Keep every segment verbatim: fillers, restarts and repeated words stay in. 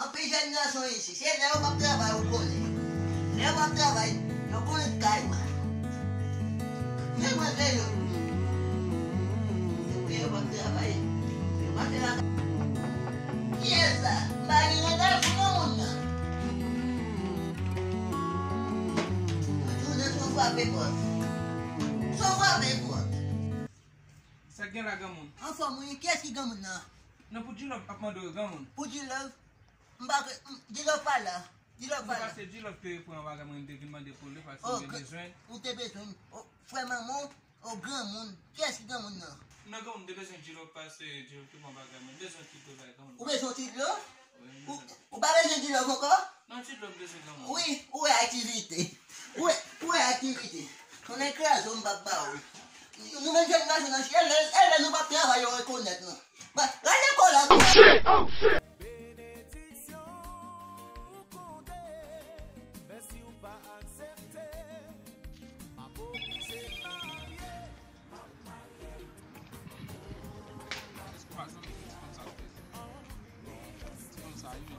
Anpil jèn gason isi, se lè yo p ap travay, ou konnen. Lè yo p ap travay, yo konnen kay mwen. Men mwen se yo. Lè yo p ap travay, yo pa fè lakay. Kiyès sa? M pa gen randevou nan moun nan. Mwen tounen sou frape pòt. Sou frape pòt. Sa k gen la, granmoun? Anfòm, wi. Kiyès ki granmoun nan? Non, pou G-Love ap mande w, granmoun. Pou G-Love? M pa kwe, m, G-Love pa la. G-Love pa la. Se G-Love te pran bagay mwen, m te vin mande pou li, paske m te bezwen. Ou te bezwen. O, frè manman w, o, granmoun. Kiyès ki granmoun nan? Non, granmoun, m te bezwen G-Love, paske G-Love te pran bagay mwen. M bezwen ti dlo la, granmoun. Ou bezwen ti dlo? Wi, m bezwen. Ou pa bezwen G-Love ankò? Non, ti dlo m bezwen, granmoun. Wi, ou wè aktivite. Ou wè, ou wè aktivite. Konnen kraze w m p ap ba ou. Nou menm jèn gason nan, e lè, e lè nou p ap travay, yo rekonèt nou. Ba, gade kòlè. Oh, shit! Oh, shit! Benediksyon ou konte, men si w pa aksepte, m ap oblije marye. Èske w pa zanmi ti fanm sa tou? Ti fanm sa, wi.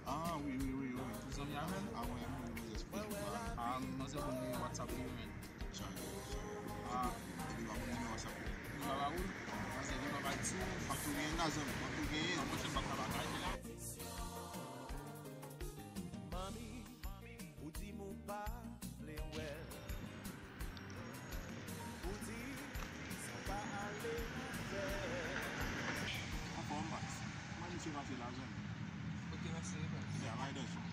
Ah, wi, wi, wi, wi. Ou zanmi avè l? Ah, wi, wi, wi, yes, wi. Ah, non, se pou m li WhatsApp li, men. Chay, chay. Ah. Epi w pa konn nimewo WhatsApp li? Li pa ba ou l? Paske li pa ba l tou. M ap tou genyen la, zanmi. M ap tou genyen. Ah, mwen, se m pa ka pataje la. Manmi, ou di m ou pa vle wè l. Ou di sa pa ale ouvè. Anfòm, Max. Kòman misye pase la, zanmi? Ok, mèsi, Max. Yeah, right there, sir.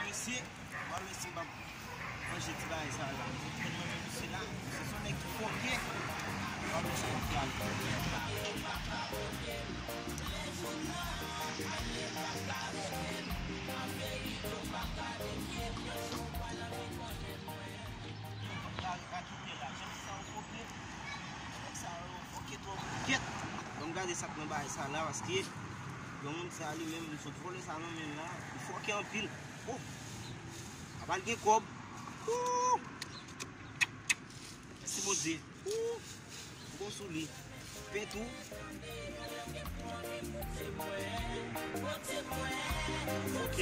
Mesye, m ap mesye, m ap manje ti bagay sa la. Mwen menm mesye la, se son nèg ki fòke. M ap mesye konfyans. Gade sa yo fòke. Nèg sa yo fòke twòp. Kèt! Ban m gade sa k nan bagay sa la, paske granmoun sa li menm, li sot vòlè sa nan men l la, li fòke anpil. Oh! Apa l gen kòb. Ooh! Mèsi Bondye. Ooh! Bon sou li. Pent ou. Ok.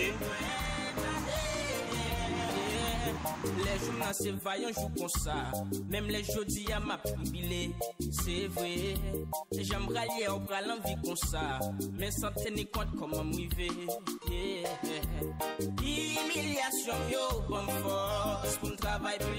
Lè jou m nan se va yon jou konsa. Menm lè jodi a m ap tribile. Se vre. Jan m pral yè ou pral anvi konsa. Men san teni kont kòman m rive. Yeah. Imilyasyon m yo ban m fòs pou m travay pi